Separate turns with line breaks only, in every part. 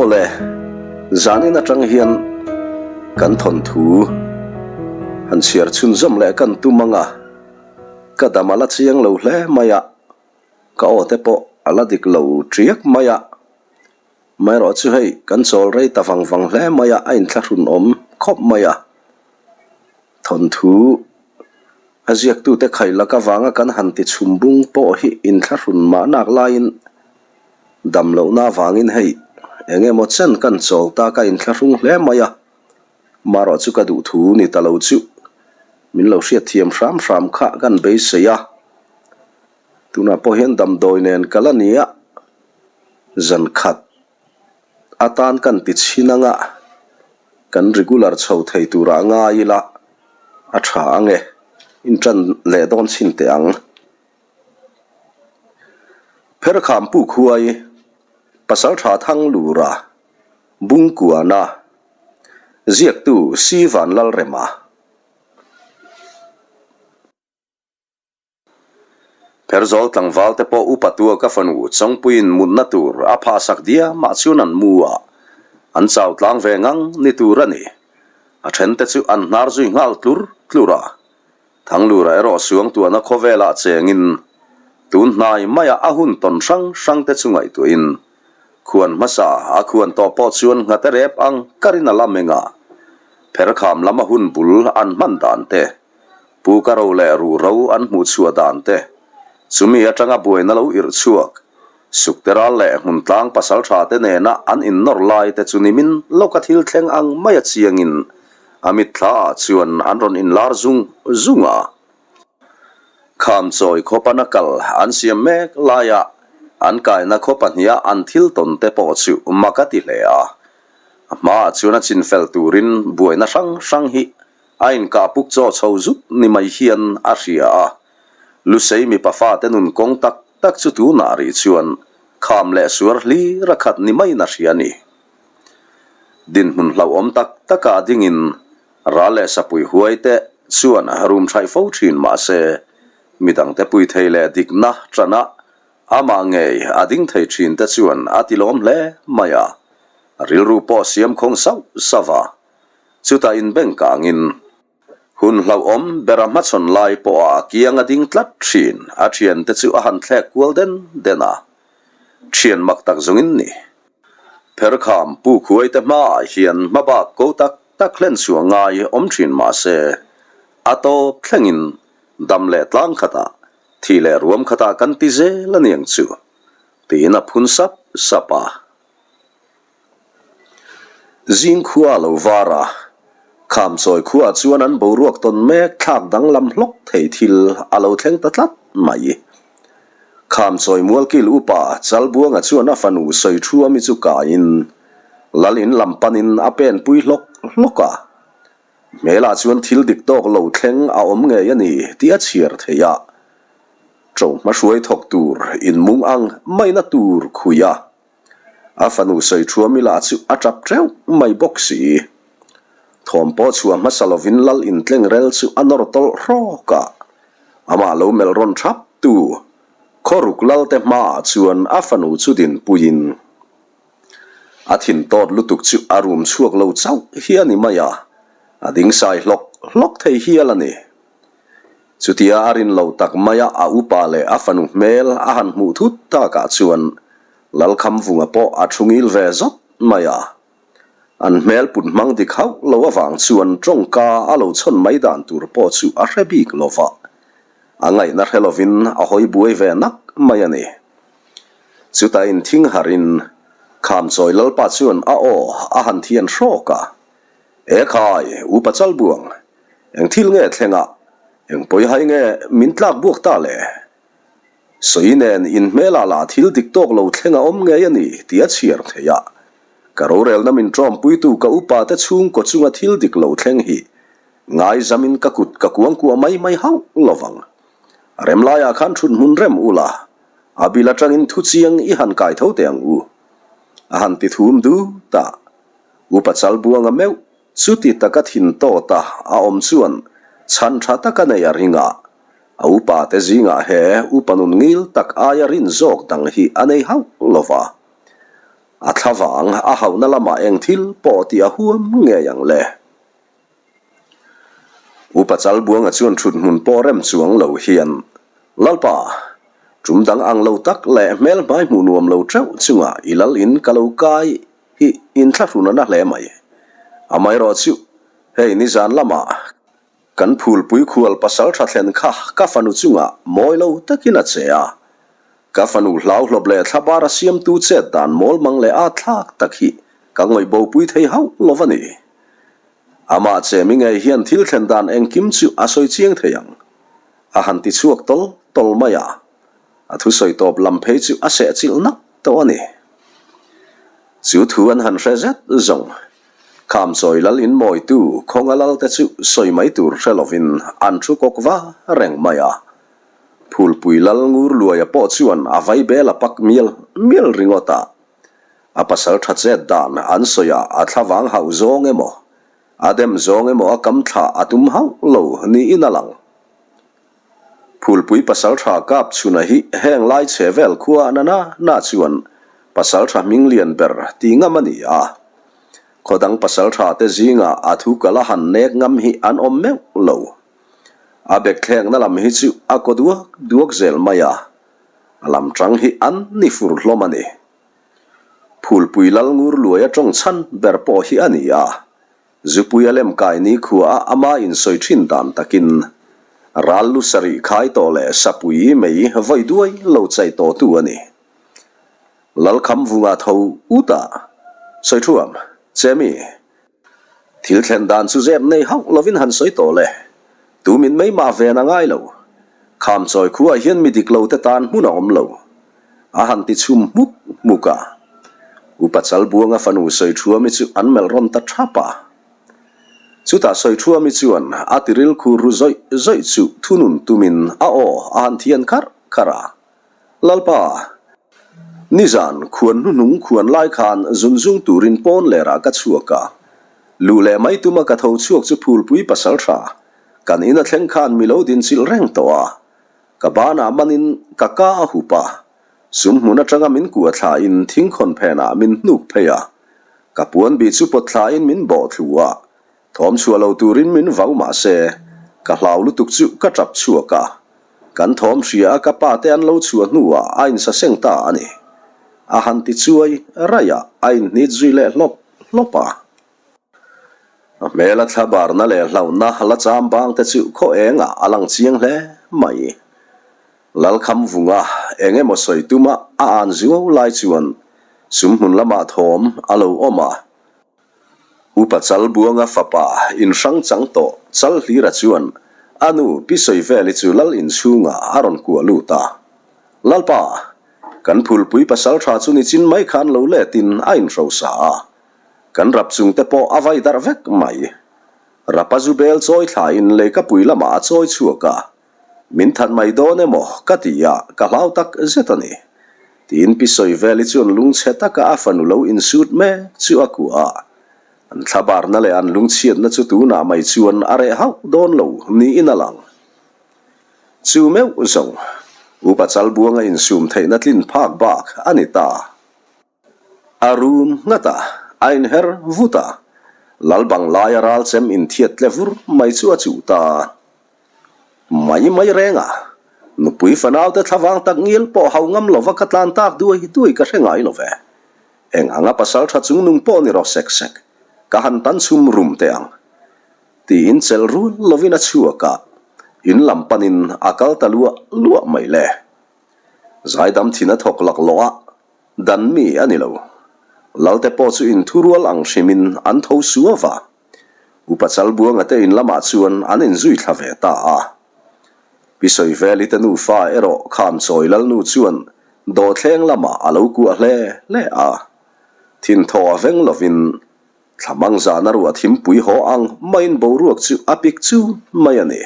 Aw le, zanin atang hian kan thawnthu han chhiar chhunzawm leh kan tum ang a, ka dam a la chiang lo hle mai a, ka aw te pawh a la dik lo tiak mai a, amaherawh chu hei kan chawl rei ta vang vang hle mai a, a inthlahrun awm khawp mai a, thawnthu a ziaktute khaih lak avanga kan han ti chhum bung pawh hi inthlahrun mahnak laiin Dam lohna avangin hei eng emaw chen kan chawl ta ka inthlahrung hle mai a, marawh chu ka duh thu ni ta lo chu min lo hriat thiam hram hram kha kan beisei a, tunah pawh hian damdawi nen ka la ni a, zan khat atan kan ti chhin anga kan regular chho thei turah ngai ila a tha ang e, intan leh dawn chhin teh ang. Pherkham Pu Khuai, Pasaltha Thanglura, Bungkuana, Ziaktu Si Vanlalrema. Pherzawl tlangval te pawh upa tua ka fanu Chawngpuiin mutna tur a phahsak diam ah chuan an mu a, an chau tlang ve ngang ni tur a ni. A then te chu an hnar zui nghal tlur tlur a. Thanglura erawh suangtuahna khawvelah chengin tun hnai maia a hun tawn hrang hrang te chu ngaihtuahin khuan hmasa a khuan tawh pawh chuan nghate rep ang karin a la meng a, pherkham lama hun bul an hman dan te, pu ka ro leh ruh ro an hmuh chhuah dan te, chumi atanga buaina lo irh chhuak Sukte ral leh hmuntlang pasaltha te nena an innawr lai te chu nimin lawka thil thleng ang maia chiangin a mitthla ah chuan an rawn inlar zung zung a. Kham chawi khawpana kal an siam mek laia an kaina khaw pahniha an thil tawn te pawh chu mak a ti hle a. A hmaah chuan a chinfel turin buaina hrang hrang hi a inkah puk chaw chho zut ni mai hian a hria a. Lusei mipa fate nun kawng tak tak chu tunah rih chuan kham leh suar hlir a khat ni maiin a hria a ni. Dinhmun hlauhawm tak takah dingin ral leh sapui huai te chuan rum thaih fo thin mahse midangte pui thei leh dikna tana amah ngei a ding thei thin te chuan a ti lawm hle mai a, rilru pawh siam khawng sauh sauh a, chutah inbengkangin. Hun hlauhawm bera hmachhawn lai pawha a kiang a ding tlat thin, a thiante chu a han thlek kual den den a, thian mak tak zawngin ni. Pherkham Pu Khuaite hmaah hian hmabak ko tak tak hlen chhuah ngai awm thin mah se, a tawp thlengin dam leh tlang khatah, thi leh ruam khatah kan ti zel a niang chu, tiin a phun sap sap a. Zing khua a lo var a, Khamchawi khuaah chuan an boruak tawn mek thlak danglam hlawk thei thil a lo thleng ta tlat mai. Khamchawi mualkil upa Chalbuanga chuan a fanu sawi thu ami chu kaiin Lal in lam panin a pen pui hlawk hlawk a. Hmelah chuan thil dik tawk lo thleng a awm ngei a ni tih a chhiar thei a. Ṭo hmahruai thawk tur inmung ang maina tur khui a. A fanu sawi thuam ila chu a tap teuh mai bawk si. Thawm pawh chhuah hmasa lovin lal intleng rel chu a nawr tawlh hrawk a. Amah lo melh rawn thap tu Khawruk lalte hmaah chuan a fanu chu dinpuiin a thin tawt lutuk chu a rum chhuak lo chauh hi a ni mai a, a ding sai hlawk hlawk thei hial a ni. Chutia a rin lo tak maia a upa leh a fanu hmel a han hmuh thut takah chuan Lalkhamvunga pawh a thu ngil ve zawt mai a. An hmel put hmang dik hauh lo avang chuan tawngka a lo chhawn mai dan tur pawh chu a hre bik lo va, a ngaihna hre lovin a hawi buai ve nak mai a ni. Chutah inthing harhin Khamchawi Lalpa chuan a aw a han thian hrawk a, Ekhai, Upa Chalbuang, Eng thil nge thleng a, eng pawihai nge min tlak buak ta le? Sawi nen in hmelah lah thil dik tawk lo thleng a awm ngei a ni tih a chhiar thei a. Ka rorelna min tawmpuitu ka upa te chhungkaw chunga thil dik lo thleng hi ngaizamin ka kut ka kuangkuah mai mai hauh lo vang. A rem laiah khan thut hmun rem ula, a bil atangin thu chiang i han kai tho teh ang u. A han ti thum dut a, Upa Chalbuanga meuh Chuti taka thin tawta a awm chuan chhan tha tak a nei a ring a, a upa te zingah he upa nun ngil tak aia rin zawk dang hi a nei hauh lo va. A thlavang a hauhna lamah eng thil pawh tih a huam ngei ang le. Upa Chalbuanga chuan thut hmun pawh rem chuang lo hian, Lalpa, tum dang ang lo tak leh hmel hmai hmuh nuam lo teuh chunga i lal in ka lo kai hi inthlahrun a na hle mai. Amaherawh chu, hei nizan lamah kan phulpui khual pasal tha thlen kha ka fanu chungah mawi lo takin a che a. Ka fanu hlauhlawp leh thlabara siamtu chet dan mawlmang leh at thlak tak hi ka ngawih bopui thei hauh lo a ni. Amah che mi ngei hian thil thlen dan engkim chu a sawi chiang thei ang. A han ti chhuak tawl tawl mai a, a thusawi tawp lam phei chu a sehchilh nak tawh a ni. Chu thu an han hre zet zawng. Khamchawi lal in mawitu khawnga lal te chu sawi mai tur hre lovin an thu kawk va reng mai a. Phulpui lal ngur luaia pawh chuan a vai bel a pak mial mial ringawt a. A pasal tha chet dan an sawi a, a thlavang hauh zawng emaw, a dem zawng emaw a kam thlah a tum hauh lo niin a lang. Phulpui pasal tha kap chhuna hi heng lai chhe vel khua na na na chuan pasal tha hming lian ber ti ngam a ni a. Khaw dang pasal tha te zingah a thu kal a han nek ngam hi an awm meuh lo. A bek thlekna lam hi chu a kaw duak duak zel mai a. A lam tang hi an ni fur hlawm a ni. Phulpui lal ngur luai a tawng chhan ber pawh hi a ni a. Zupui a lem kai ni khua a ama insawi thin dan takin ral lu sarih khai tawh leh sapui mei vawi duai lo chai tawhtu a ni. Lalkhamvunga tho ut a, sawi thuam, Chemi. Thil thlen dan chu zep nei hauh lovin han sawi tawh le. Tu min mai mah ven a ngai lo. Kham chawi khuaah hian mi dik lo te tan hmun a awm lo. A han ti chhum hmuk hmuk a. Upa Chalbuanga fanu Sawiṭhuami chu an melh rawn ta ṭhap a. Chutah Sawiṭhuami chuan a tiril khur ru zawih zawih chu thunun tumin a aw a han thian kharh kharh a. Lalpa! Nizan khuan hnuhnung khuan lai khan zun zung turin pawn lerah ka chhuak a. Luh leh mai tuma ka tho chhuak chu phulpui pasal tha kan in a thleng khan mi lo din chilh reng tawh a. Ka banah manin ka ka a hup a. Sum hmun atanga min kua thlain thingkhawn phenah min hnuk phei a. Ka puan bih chu pawt thlain min bawh thlu a. Thawm chhuah lo turin min vau mah se, ka hlau lutuk chu ka tap chhuak a. Kan thawm hria a ka pa te an lo chhuah hnuah a insaseng ta a ni. A han ti chuai raih a, a inhnit zui leh hlawp hlawp a. A hmela thlabarna leh hlauhna la cham bang te chu khaw engah a lang chiang hle mai. Lalkhamvunga eng emaw sawi tuma a an zuau lai chuan sumhmun lamah thawm a lo awm a. Upa Chalbuanga fapa inhrang chang tawh Chalhlira chuan a nu Pi Sawiveli chu lal inchhungah a rawn kuah lut a. Lalpa, kan phulpui pasal tha chu nichin mai khan lo letin a inhrosa a, kan rap chungte pawh a vai darh vek mai. Rapa zu bel chawi thlain leikapui lamah a chawi chhuak a, Min that mai dawn emaw ka ti a, ka hlau tak zet a ni. Tiin Pi Sawiveli chuan lungchhe taka a fanu lo insut mek chu a kuah a. An thlabarna leh an lungchhiatna chu tunah mai chuan a reh hauh dawn lo niin a lang. Chu meuh zawng, Upa Chalbuanga insum theihna tlin phak bak a ni ta. A rum nghat a, a inher vut a, Lalbang laia ralchem inthiat tle vur mai chu a chuh ta. Mai mai reng a, nupui fanaute thlavang tak ngil pawh hau ngam lova ka tlan tak duai duai ka hre ngai lo ve. Eng anga pasal tha chung nung pawh ni rawh sek sek, ka han tan chhum rum teh ang. Tiin chelh rul lovin a chhuak a, in lam panin a kal ta luah luah mai le. Zaidam thin a thawk laklawh a, dan mi a ni lo. Lalte pawh chu inthurual ang hrimin an tho suau a. Upa Chalbuanga te in lamah chuan an inzui thla ve ta a. Pi Sawiveli te nufa erawh Khamchawi Lalnu chuan dawhthleng lamah a lo kuah hle hle a. Thinthawh a veng lovin thlamang zana ruah thimpui haw ang maiin boruak chu a pik chun mai a ni.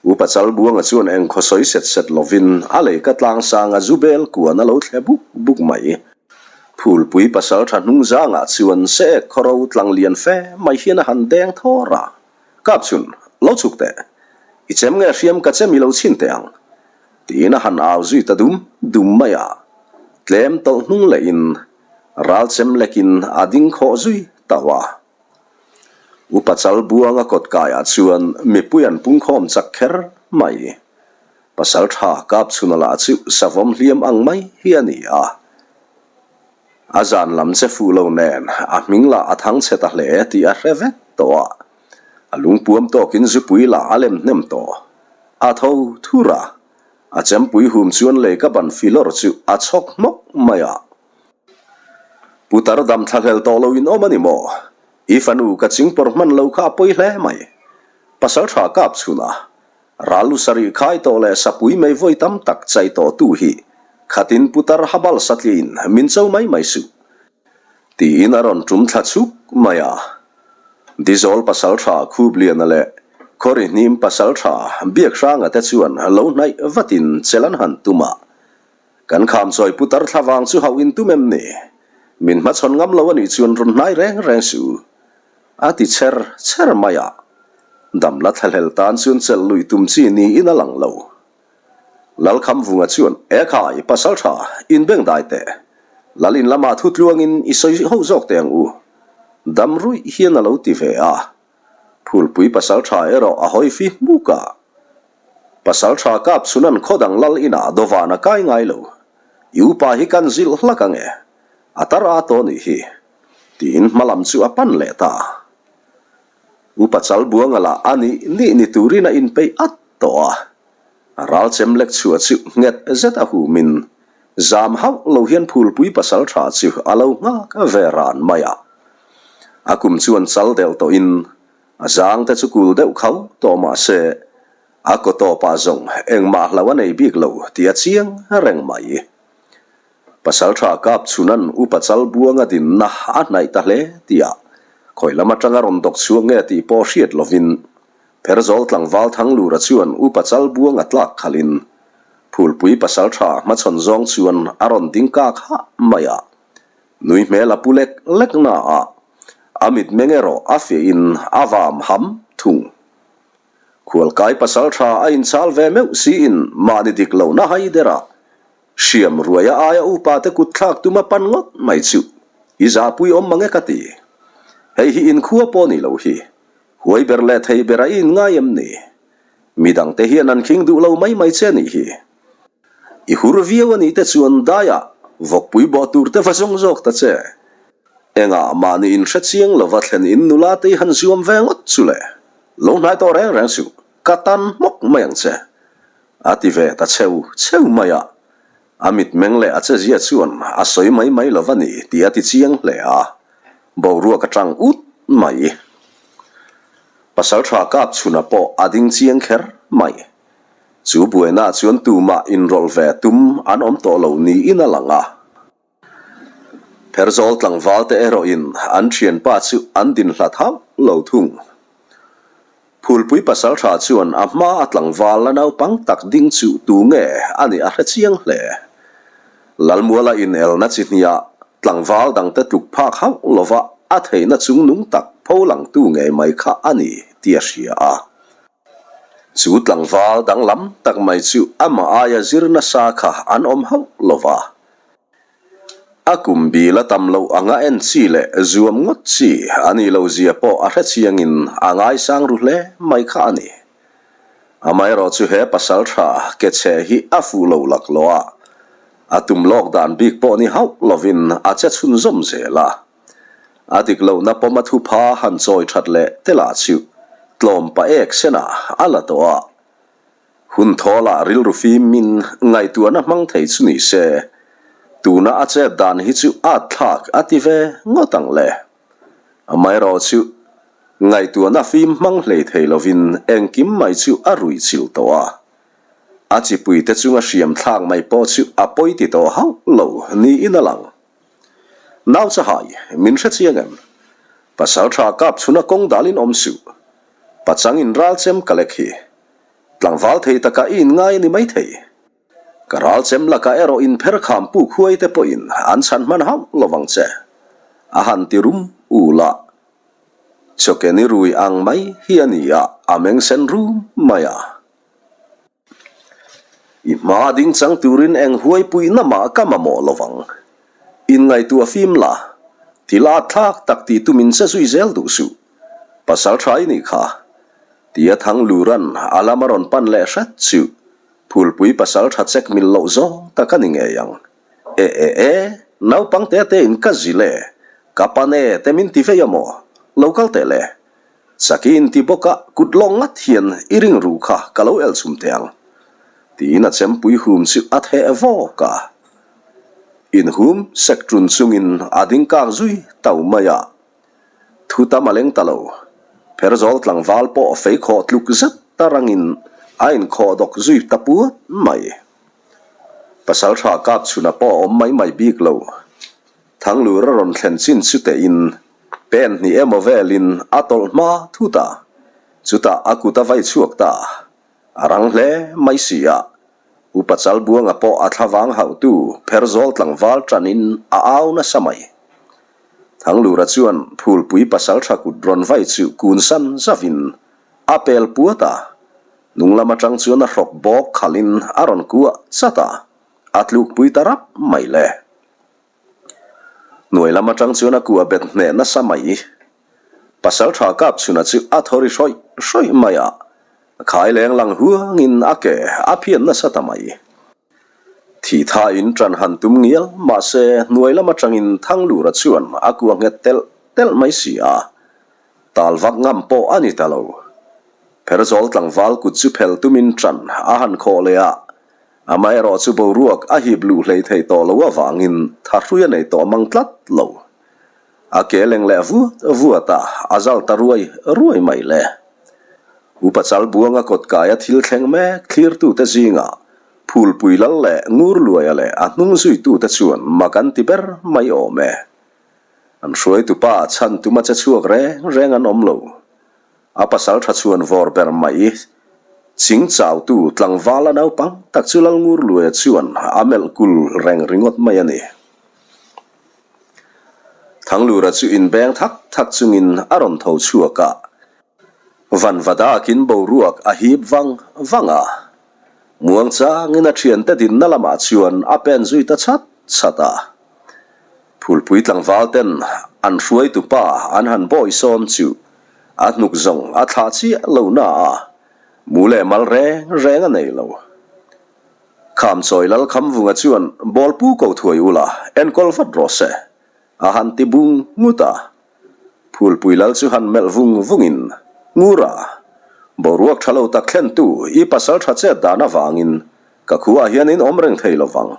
Upa Chalbuanga chuan engkhaw sawi set set lovin a lei ka tlang sanga zu bel kuan a lo thle buk buk mai. Phulpui pasal tha hnung zangah chuan se ek khawro tlang lian fe mai hian a han deng thawr a. Kap chhun, lo chhuk teh. I chem nge hriam ka chem i lo chhin teh ang. Tiin a han au zui ta dum dum mai a. Tlem tawlh hnung lehin. Ralchem lekin a ding khawh zui tauh a. Upa Chalbuanga kawtkaiah chuan mipui an pungkhawm chak kher mai. Pasaltha Kapchhuna lah chu savawm hliam ang mai hi a ni a. A zan lam che fuh lo nen a hming lah a thang chhe ta hle tih a hre vek tawh a. A lungpuam tawkin zupui lah a lem hnem tawh. A tho thur a. A chempui hum chuan lei ka ban filawr chu a chhawk hmawk mai a. Putar dam thlahlel tawh lo in awm a ni maw? I fanu ka chingpawr hman lo kha a pawi hle mai. Pasal tha kap chhun a, ral lu sarih khai tawh leh sapui mei vawi tam tak chai tawh tu hi khatin putar habal satliin min cho mai mai suh. Tiin a rawn tum thla chuk mai a. Dizawl pasal tha Khupliana leh Khawrihnim pasal tha Biakhranga te chuan lo hnaih vatin chel an han tum a. Kan khamchawi putar thla vang chu hauh in tum em ni? Min hmachhawn ngam lo a nih chuan rawn hnai reng reng suh. A ti chher chher mai a. Damla thlahlel tan chuan chelh luih tum chi niin a lang lo. Lalkhamvunga chuan, E khai, pasal tha, in beng dai teh. Lal in lamah thu tluangin i sawi ho zawk teh ang u. Dam ruih hian a lo ti ve a. Phulpui pasal tha erawh a hawi fi hmuk a. Pasal tha kap chhunan khaw dang lal inah dawvan a kai ngai lo. I upa hi kan zilh hlak ang e. A tar a tawh nih hi. Tiin hma lam chu a pan leh ta. Upa Chalbuanga lah a nih nih ni turin a inpeih at tawh a. A ral chem lek chhuah chu nghet zet a humin zam hauh lo hian phulpui pasal tha chu a lo nghak ve ran mai a. A kum chuan chal delh tawhin a zang te chu kul deuh kho tawh mah se a kaw tawpah zawng engmah hlo a nei bik lo tih a chiang reng mai. Pasal tha kap chhunan upa chal buanga dinna a hnaih ta hle tih ah khawi lam atanga rawn dawk chhuak nge tih pawh hriat lovin Pherzawl tlangval Thanglura chuan Upa Chalbuanga tlak khalhin Phulpui pasaltha hmachhawn zawng chuan a rawn ding kak hah mai a. Nui hmel a pu lek lek na a, a mitmeng erawh a fiahin a vam ham thung. Khualkai pasaltha a inchal ve meuh siin mahni dik lohna hai derah hriam ruaia aia upa te kut thlak tum a pan ngawt mai chu i zahpui awm mang e ka ti. Hei hi inkhua pawh ni lo hi. Huai ber leh thei ber a i inngai em ni? Midangte hian an khing duh lo mai mai che nih hi. I hur viau a nih te chuan daiah vawkpui bawh tur te va zawng zawk ta che. Engah mahni inhre chiang lova thlen in nula te i han zuam ve ngawt chu le. Lo hnai tawh reng reng suh, ka tan hmawk mai ang che. A ti ve ta cheu cheu mai a. A mitmeng leh a chezia chuan a sawi mai mai lo va ni tih a ti chiang hle a, boruak a tang ut mai. Pasaltha kap chhuna pawh a ding chiang kher mai. Chu buainaah chuan tumah inrawlh ve tum an awm tawh lo niin a lang a. Pherzawl tlangval te erawhin an thianpa chu an din hlat hauh lo thung. Phulpui pasaltha chuan a hma a tlangval la naupang tak ding chu tu nge a nih a hre chiang hle. Lalmuala inelna chi hniah tlangval dangte tluk phak hauh lova a theihna chungnung tak pholangtu ngei mai kha a ni tih a hria a. Chu tlangval danglam tak mai chu amah aia zir nasa kha an awm hauh lo va. A kum bil a tam loh anga en chi leh zuam ngawt chi a nih loh zia pawh a hre chiangin a ngaisang ru hle mai kha a ni. Amaherawh chu he pasal tha ke chhe hi a fuh lo laklawh a, a tum lawk dan bik pawh ni hauh lovin a che chhunzawm zel a. A dik lohna pawm a thupha han chawi that leh te lah chu tlawm pa ek senah a la tawh a. Hun thawlah rilru fim in ngaihtuahna hmang thei chu ni se, tuna a chet dan hi chu at thlak a ti ve ngawt ang le. Amaherawh chu ngaihtuahna fim hmang hlei thei lovin engkim mai chu a rui chilh tawh a. A chipuite chunga hriam thlak mai pawh chu a pawi ti tawh hauh lo niin a lang. Nau chahai, min hre chiang em? Pasal tha kap chhuna kawng dalin awm suh. Pachang in ral chem ka lek hi. Tlangval thei taka i inngai a ni mai thei. Ka ral chem lakah erawh in pher kham puk huai te pawhin an chhan hman hauh lovang che. A han ti rum ul a. Chawkeni rui ang mai hi a ni a, a meng sen rum mai a. I hma ding chang turin eng huaipuihna mah ka mamawh lo vang. Inngaihtuah fim la, thil at thlak tak tih tumin che zui zel duh suh. Pasal tha i nih kha. Tia Thanglura'n a lam a rawn pan leh hret chu Phulpui pasal tha chek mil loh zawng tak a ni ngei ang. E e e, naupang te te in ka zil e, ka pan e te min ti vei a maw? Lo kal teh le. Chaki in ti bawk a, kut lawng ngat hian i ring ruh kha ka lo el chhum teh ang. Tiin a chempui hum chu a theh vawk a. In hum sek ṭun chungin a ding kak zui tau mai a. Thu tam a leng ta lo. Pherzawl tlangval pawh fei khawh tluk zet ta rangin a inkhawh dawk zui ta puat mai. Pasalṭha kap chhuna pawh a awm mai mai bik lo. Thanglur a rawn thlen chin chu tein pen hnih emaw velin a tawlh hma thut a, chutah a kut a vai chhuak ta. A rang hle mai si a, Upa Chalbuanga pawh a thlavang hauhtu Pherzawl tlangval ṭanin a au nasa mai. Thanglura chuan Phulpui pasalṭha kut rawn vai chu kun san zavin a pel puat a, hnung lam aṭang chuan a hrawk bawk khalhin a rawn kuah chat a, a tlukpui ta rap mai le. Hnuai lam aṭang chuan a kuah bet hneh nasa mai. Pasalṭha Kapchhuna chu a thaw ri hrawih hrawih mai a, a khai leng lang huangin a ke a phian nasa ta mai. Thih thain ṭan han tum ngial mahse hnuai lam aṭangin Thanglura chuan a kuah nghet telh telh mai si a, tal vak ngam pawh a ni ta lo. Pherzawl tlangval kut chu phel tumin ṭan a han khawh leh a, Amaherawh chu boruak a hip luh hlei thei tawh lo avangin thahrui a nei tawh mang tlat lo. A ke leng leh vuat vuat a, a zal ta ruai ruai mai le. Upa Chalbuanga kawtkaia thil thleng mek thlirtute zingah Phulpui Lal leh Ngurluaia leh a hnung zuitute chuan mak an ti ber mai awm e. An hruaitupa chhan tuma che chhuak reng reng an awm lo. A pasal tha chhuan vawr ber mai. Ching chautu tlangval a naupang tak chu Lalngurluaia chuan a melh kul reng ringawt mai a ni. Thanglura chu inbeng thak thak chungin a rawn tho chhuak a, vanvadakin boruak a hip vang vang a. Muang changin a thiante dinna lamah chuan a pen zui ta chat chat a. Phulpui tlangval ten an hruaitu pa an han bawi sawm chu a hnuk zawng a thlah chiah lo na a, mu leh mal reng reng a nei lo. Khamchawi Lalkhamvunga chuan bawlpu ko thuai ula enkawl vat rawh se a han ti bung ngut a. Phulpui lal chu han melh vung vungin, Ngura, boruak tha lo tak thlentu i pasal tha chet dan avangin ka khuaah hian in awm reng thei lo vang.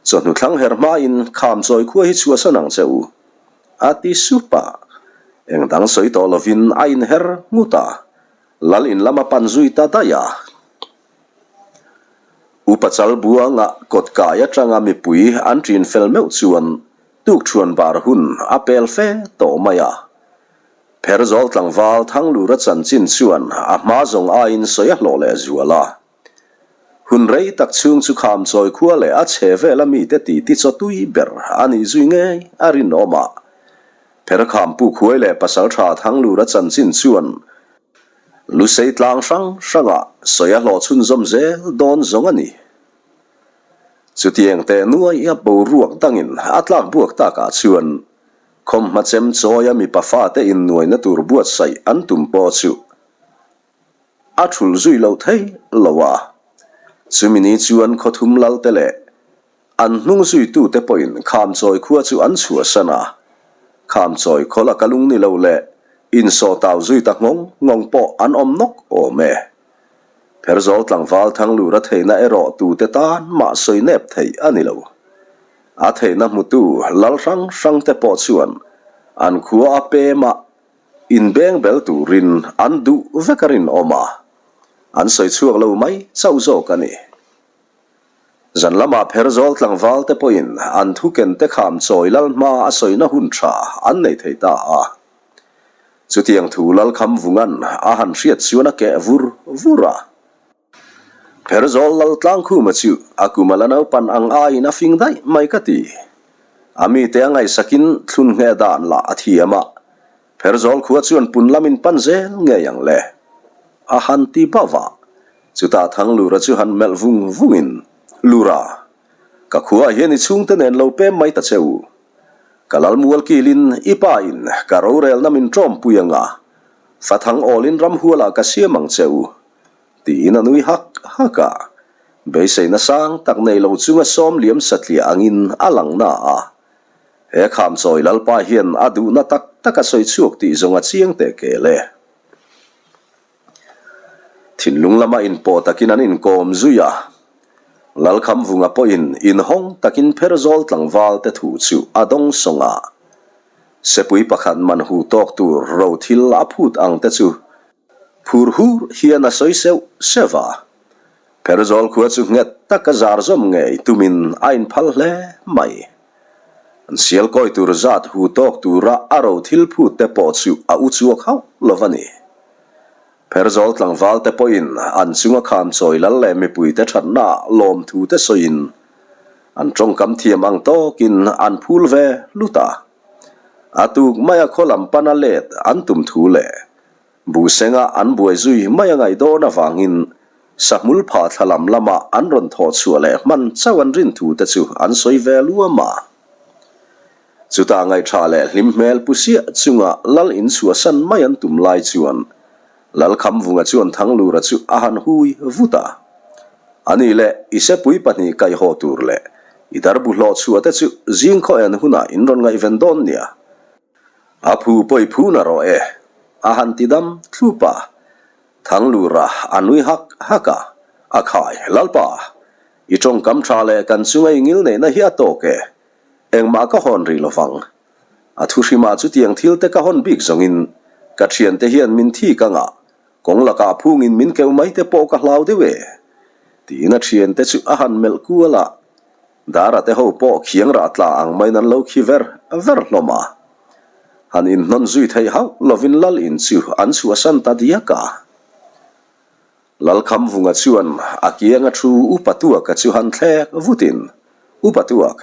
Chawhnu thlang her hmain Khamchawi khua hi chhuahsan ang che u, a ti sup a. Eng dang sawi tawh lovin a inher ngut a, lal in lam a pan zui ta daih a. Upa Chalbuanga kawt kai atanga mipui an ṭin fel meuh chuan tukṭhuan bar hun a pel fe tawh mai a. Pherzawl tlangval Thanglura chanchin chuan a hma zawng aiin sawi a hlawh leh zual a. Hun rei tak chhung chu Khamchawi khua leh a chhe vela mite titi chaw tui ber a nih zui ngei a rinawm a. Pherkhampu khuai leh Pasalṭha Thanglura chanchin chuan Lusei tlang hrang hrangah sawi a hlawh chhunzawm zel dawn zawng a ni. Chutiang teh nuai a boruak dangin a tlak buak takah chuan khawmhma chem chawia mipa fate innuaina tur buatsaih an tum pawh chu a thulh zui loh thei lo a. Chumi ni chuan khawthum lalte leh An hnung zuitute pawhin Khamchawi khua chu an chhuahsan a, Khamchawi khaw laka lung ni lo leh insawhtau zui ta nghawng nghawng pawh an awm nawk awm e. Pherzawl tlangval Thanglura theihna erawh tute tan mah sawi nep theih a ni lo. A theihna hmutu lal hrang hrangte pawh chuan an khua a pem a, inbeng bel turin an duh vek a rinawm a, an sawi chhuak lo mai chauh zawk a ni. Zan lamah Pherzawl tlangval te pawhin an thu ken te kham chawi lal hma a sawina hun tha an nei thei ta a. Chutiang thu Lalkhamvunga'n a han hriat chuan a keh vur vur a. Pherzawl lal Tlangkhuma chu a kum a la naupan ang aiin a fing daih mai ka ti. A mite a ngaihsakin thlun ngheh dan lah a thiam a. Pherzawl khua chuan pun lamin pan zel ngei ang le. A han ti bauh a. Chutah Thanglura chu han melh vung vungin, Lura, ka khuaah hian i chhungte nen lo pem mai ta che u. Ka lal mual kilin i pa in ka rorelna min ṭawmpui anga, fathang awlin ramhualah ka siam ang che u, tiin a nui hak hak a. Beiseina sang tak nei lo chunga sawm liam satliah angin a lang na a. He khamchawi lalpa hian a duhna tak tak a sawi chhuak tih zawng a chiang teh kel e. Thinlung lama inpawh takin an inkawm zui a, Lalkhamvunga pawhin inhawng takin Pherzawl tlangval te thu chu a dawng sawng a. Sepui pakhat man hu tawk tur ro thil a phut ang te chu phur hur hian a sawi seuh seuh a. Pherzawl khua chu nghet taka zar zawm ngei tumin a inphal hle mai. An sial kawi tur zat hu tawk tura a ro thil phut te pawh chu a u chuak hauh lo va ni. Pherzawl tlangval te pawhin an chunga kham chawi lal leh mipui te thatna lawmthu te sawiin an tawngkam thiam ang tawkin an phul ve hlut a. A tuk maia khaw lam pana let an tum thu leh Buhsenga an buai zui mai a ngaih dawn avangin sahmul phah thla lam lama an rawn thawh chhuah leh hman chauh an rin thu te chu an sawi ve luam a. Chutah ngaihṭha leh hlim hmel pu siah chunga lal in chhuahsan mai an tum lai chuan Lalkhamvunga chuan Thanglura chu a han hui vut a. Ani leh i sepui pahnih kaihhaw tur leh i darbu hlawh chhuah te chu zing khaw en hunah in rawn ngaihven dawn nia. A phu pawi phu na rawh e, a han ti dam thlup a. Thanglura a nui hak hak a, A khai, Lalpa, i tawngkam tha leh kan chunga i ngil neihna hi a tawk e, engmah ka hawn rih lovang. A thuhrimah chutiang thil te ka hawn bik zawngin ka thiante hian min thik anga kawng lakah phungin min keuh mai te pawh ka hlau deuh e, tiin a thiante chu a han melh kual a. Dara te ho pawh khiang rah tla ang maiin an lo khi ver ver hlawm a. Han inhnawn zui theih hauh lovin Lal in chu an chhuahsan ta diak a. Lalkhamvunga chuan a kianga thu Upa Tuaka chu han thlek vutin, Upa Tuak,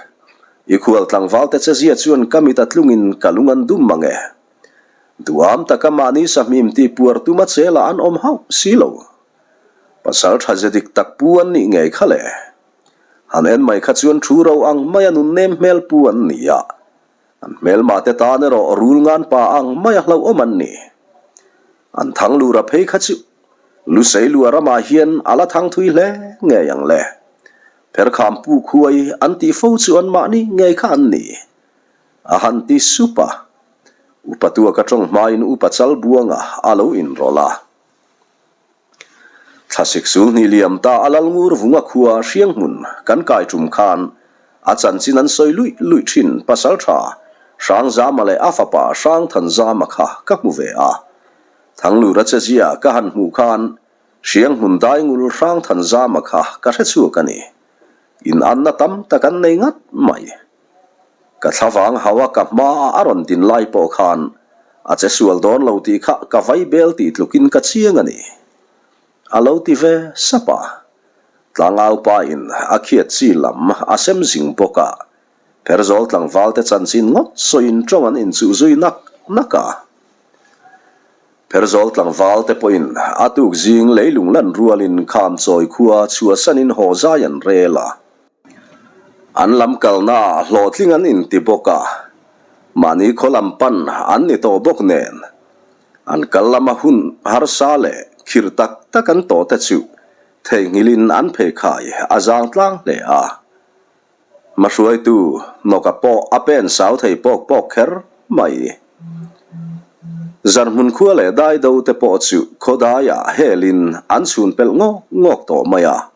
i khual tlangval te chezia chuan ka mit a tlungin ka lung an dum mang e. Duham taka mahni sahmim tih puar tuma chela an awm hauh si lo. Pasal tha ze dik tak pu an nih ngei kha le. Han en mai kha chuan thu ro ang maia nun nem hmel pu an ni a, an hmelma te tan erawh rul ngan pa ang maia hlauhawm an ni. An thang lura phei kha chu Lusei lua ramah hian a la thang thui hle ngei ang le. Pherkham pu khuai an tih fo chu anmahni ngei kha an ni. A han ti sup a, Upa Tuaka tawng hmain Upa Chalbuanga a lo inrawlh a. Thlasik sul hnih liam ta a lal ngur vunga khua hriang hmun kan kai tum khan a chanchin an sawi luih luih thin pasal tha Hrangzama leh a fapa Hrangthanzama kha ka hmu ve a. Thanglura chezia ka han hmuh khan hriang hmun daingul Hrangthanzama kha ka hre chhuak a ni. Inanna tam tak an nei ngat mai. Ka thlavang hau a ka hma a a rawn din lai pawh khan a che sual dawn lo tih kha ka vai bel tih tlukin ka chiang a ni. A lo ti ve sap a. Tlangau pa in a khiat chi lam a sem zing bawk a. Pherzawl tlangval te chanchin ngawt sawiin tawng an inchuh zui nak nak a. Pherzawl tlangval te pawhin a tuk zing leilung lan rualin Khamchawi khua chhuahsanin haw zai an rel a. An lam kalnaah hlawhtling an inti bawk a, mahni khaw lam pan an ni tawh bawk nen, an kal lama hun harsa leh khirh tak tak an tawh te chu theihnghilhin an pheikhai a zang tlang hle a. Hmahruaitu hnawka pawh a pen sau thei pawk pawk kher mai. Zarhmun khua leh daido te pawh chu khawdaiah helin an chhun pelh ngawk ngawk tawh mai a.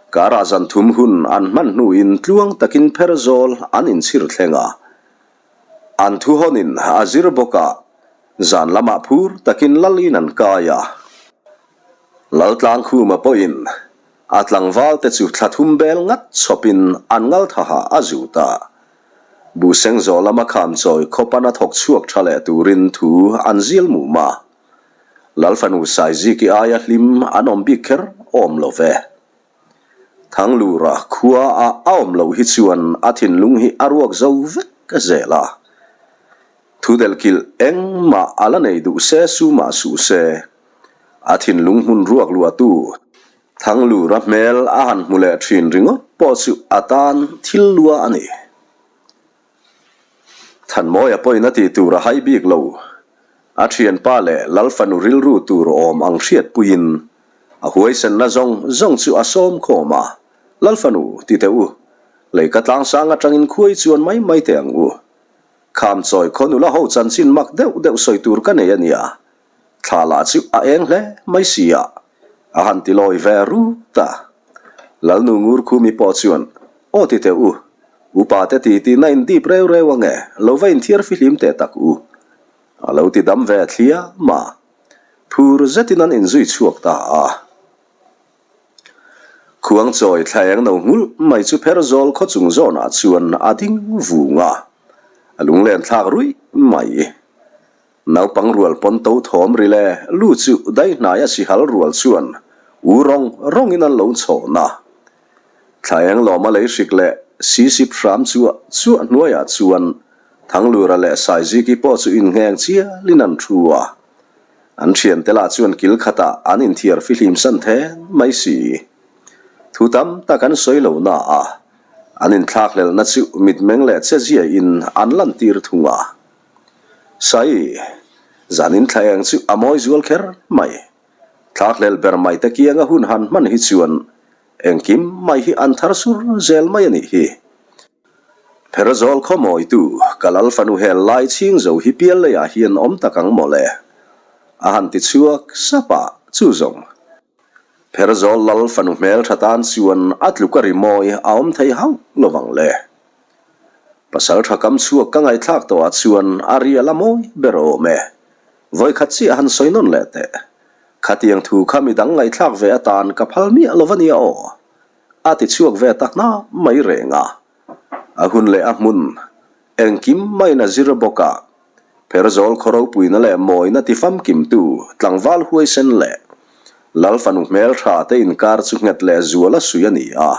Karah zan thum hun an hman hnuin tluang takin pher zawl an inchhir thleng a. An thuhawnin a zir bawk a, zan lamah phur takin lalin an kai a. Laltlangkhuma pawhin a tlangval te chu thla thum bel ngat chhawpin an ngalthaha a zut a. Buhseng zawh lama khamchawi khawpan a thawk chhuak tha leh turin thu an zial mum a. Lalfanu Saiziki aia hlim an awm bik kher awm lo ve. Thanglura khua a a awm loh hi chuan a thinlung hi a ruak zo vek zel a. Thu delhkilh engmah a la nei duh se su mah suh se. A thinlung hmun ruak luahtu Thanglura hmel a han hmu leh thin ringawt pawh chu a tan thil lua a ni. Thanmawia pawhin a tih tur a hai bik lo. A thianpa leh Lal fanu rilru tur awm ang hriatpuiin a huaisenna zawng zawng chu a sawm khawm a, Lal fanu, ti teh u, leika tlangsang atangin khuai chuan mai mai teh ang u. Khamchawi khaw nula ho chanchin mak deuh deuh sawi tur ka nei a nia. Thla lah chu a eng hle mai si a, a han ti lawi ve rut a. Lalnu ngur khumi pawh chuan, Aw ti teh u, upa te ti tihna in dip reu reu ange, lo va inthiar fihlim teh tak u. A lo ti dam ve thliam a, phur zetin an inzui chhuak ta a. Khuangchawi thla eng no nghulh mai chu Pherzawl khaw chung zawnah chuan a ding vung a, a lunglen thlak ruih mai. Naupang rual pawn to thawm ri le lu chu daihnaia sihal rual chuan u rawng rawngin an lo chhawn a. Thla eng lawma lei hrik leh sisip hram chuah chuah hnuaiah chuan Thanglura leh Saiziki pawh chu inngheng chialin an thu a. An thiante lah chuan kil khatah an inthiar fihlim san then mai si. Thu tam tak an sawi lo na a, an inthlakhlelhna chu mitmeng leh cheziain an lantir thung a. Sai, zanin thla eng chu a mawi zual kher mai. Thlakhlelh ber mai te kianga hun han hman hi chuan engkim mai hi an thar sur zel mai a nih hi. Pherzawl khaw mawitu, ka lal fanu hel lai chhing zo hi pial leiah hian awm tak ang mawle. A han ti chhuak sap a, chu zawng. Pherzawl lal fanu hmel tha tan chuan a tluk a ri mawi a awm thei hauh lo vang le. Pasal tha kam chhuak ka ngaihthlak tawhah chuan a ri a la mawi ber awm e. Vawikhat chiah han sawi nawn leh teh. Khatiang thu kha midang ngaihthlak ve atan ka phal miah lo va nia aw. A ti chhuak ve ta hna mai reng a. A hun leh a hmun engkim maiin a zir bawk a. Pherzawl khaw ropuina leh mawina ti famkimtu tlangval huaisen leh Lal fanu hmeltha te inkar chu nghet leh zual a suih a ni a.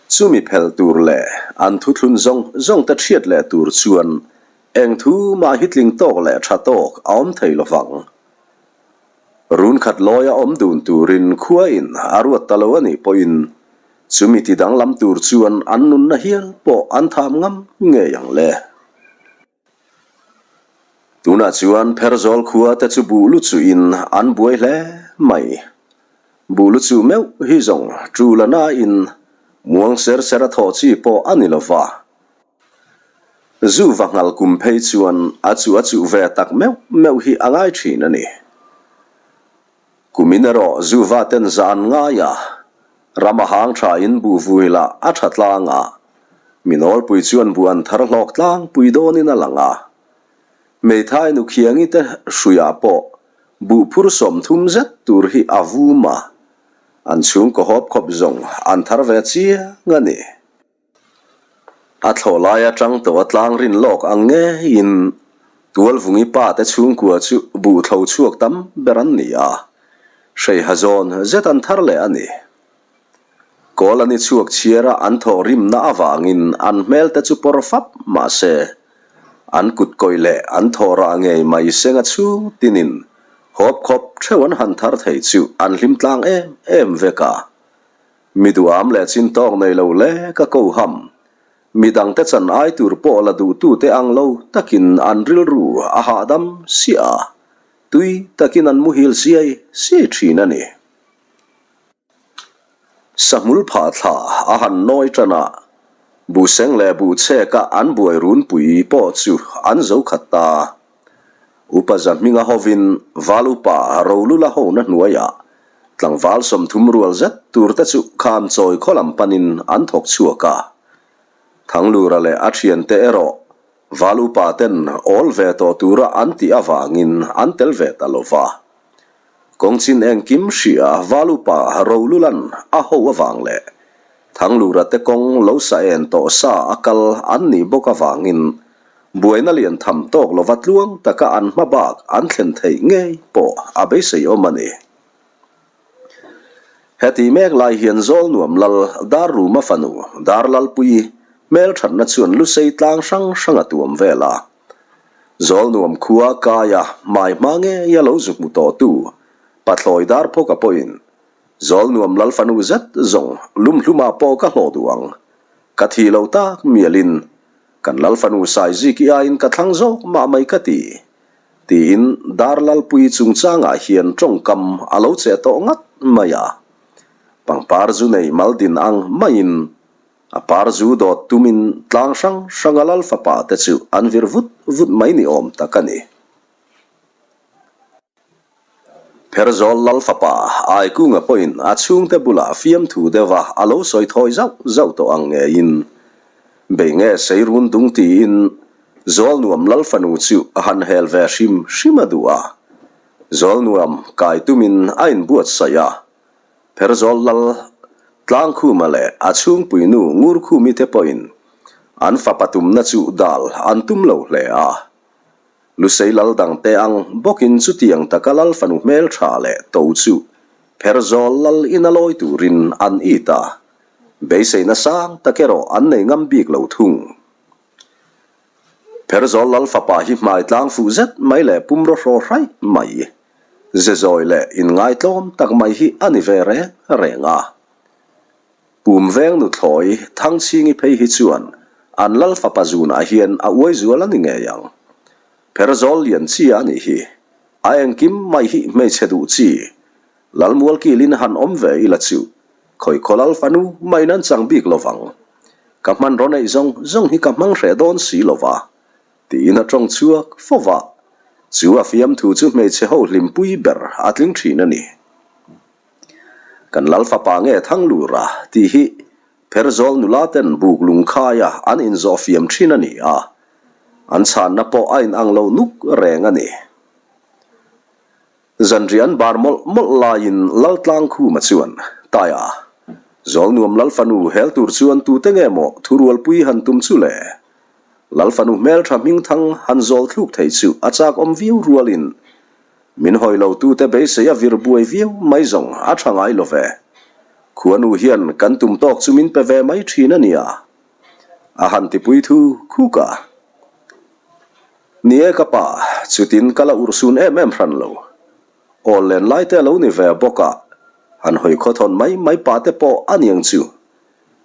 Chumi phelh tur leh an thuthlun zawng zawng te hriat leh tur chuan eng thu mah hi tling tawk leh tha tawk a awm thei lovang. Run khat lawia awm dun turin khuain a ruat ta lo a nih pawhin chumi ti danglam tur chuan an nunna hial pawh an tham ngam ngei ang le. Tunah chuan Pherzawl khua te chu buh lu chuhin an buai hle mai. Buh lu chu meuh hi zawng tul a nain muang ser ser a thawh chi pawh a ni lova. Zu va nghal kum phei chuan a chu a chuh ve tak meuh meuh hi a ngai thin a ni. Kumin erawh zu va ten za an ngai a, ram a hang tha in buh vui lah a tha tlang a, mi nawlpui chuan buh an thar hlawk tlangpui dawnin a lang a. Hmeithai nu Khiangi te hruiah pawh buh phur 30 zet tur hi a vum a, an chhungkaw hawp khawp zawng an thar ve chiang a ni. A thlawh lai atang tawh a tlang rin lawk ang ngeiin Tualvungi pa te chhungkua chu buh thlo chhuak tam ber an ni a, hreiha zawn zet an thar leh a ni. Kawl an i chhuak chhiar a an thawh rimna avangin an hmel te chu pawr fap mah se, an kut kawih leh an thawh rah ngei mai senga chhung tinin hawp khawp theuh an han thar thei chu an hlim tlang em em vek a. Mi duham leh chin tawk nei lo le ka ko ham. Mi dangte chan ai tur pawh la duhtute ang lo takin an rilru a hahdam siah a, tui takin an muhil siai siai thin a ni. Sahmul phah thla a han nawi tan a, buhseng leh buhchheka an buai runpui pawh chu an zo khat ta. Upa Zahminga hovin Val Upa Rolula hona hnuaiah tlangval 30 rual zet turte chu kham chawi khaw lam panin an thawk chhuak a. Thanglura leh a thiante erawh Val Upa ten awl ve tawh tura an tih avangin an tel ve ta lo va. Kawngchin engkim hria Val Upa Rolulan a ho avang leh Thanglura te kawng lo sa en tawh sa a kal an nih bawk avangin Buaina lian tham tawk lova tluang taka an hma bak an thlen theih ngei pawh a beisei awm a ni. Heti mek lai hian Zawl nuam lal Dar Ruma fanu Dar Lalpuii hmelthatna chuan lusei tlang hrang hrang a tuam vel a. Zawl nuam khua kaia hmai hma ngeia lo zu hmu tawhtu Pathlawi Dar Phawka pawhin Zawl nuam lal fanu zet zawng lumhlumah pawh ka hlawh duh ang. Ka thih lo tak mialin. Kan Lalfanu Saiziki aiin ka thlang zawk mah mai ka ti, tiin Darlalpuii chungchangah hian tawngkam a lo cheh tawh ngat mai a. Pangpar zu nei mal din ang maiin a par zu dawt tumin tlang hrang hranga Lalfapa te chu an vir vut vut mai ni awm tak a ni. Pherzawl Lal fapa Aikunga pawhin a chhungte bulah fiamthu deuha a lo sawi thawi zauh zauh tawh ang ngeiin, Bei nge sei run dung tiin Zawlnuam Lal fanu chu a han hel ve hrim hrim a duh a. Zawlnuam kai tumin a inbuatsaih a. Pherzawl Lal Tlangkhuma leh a chhungpuinu Ngurkhumi te pawhin an fapa tumna chu dal an tum lo hle a. Lusei lal dangte ang bawkin chutiang taka lal fanu hmeltha leh to chu Pherzawl lal ina lawi turin an it a, beiseina sang tak erawh an nei ngam bik lo thung. Pherzawl lal fapa hi hmai tlang fuh zet mai leh pumraw hraw hraih mai, ze zawi leh inngaitlawm tak mai hi a ni ve reng reng a. Pum veng nuthlawi Thangchhingi phei hi chuan an lal fapa zunah hian a uai zual a ni ngei ang. Pherzawl lian chi a nih hi. A engkim mai hi hmeichhe duh chi. Lalmual kilin han awm ve ila chu khawi khaw lal fanu maiin an chang bik lo vang. Ka hmanraw neih zawng zawng hi ka hmang hreh dawn si lo va, tiin a tawng chhuak fo va. Chu a fiamthu chu hmeichhe ho hlimpui ber a tling thin a ni. Kan lal fapa nge Thanglura tih hi Pherzawl nula ten buk lungkhaia an inzawh fiam thin a ni a, an chhanna pawh a inang lo nuk reng a ni. Zanriah an bar mawlh mawlh laiin Laltlangkhuma chuan, Taia, Zawlnuam lal fanu hel tur chuan tute nge maw thurualpui han tum chu le? Lal fanu hmeltha hmingthang han zawl thluk thei chu a chak awm viau rualin Min hawi lo tute beisei a vir buai viau mai zawng a tha ngai lo ve. Khuanu hian kan tum tawk chu min pe ve mai thin a nia. A han tipui thu khuk a. Ni e ka pa, chutin ka la urhsun em em hran lo. Awl len lai te a lo ni ve bawk a, han hawi khawthawn mai mai pa te pawh a niang chu.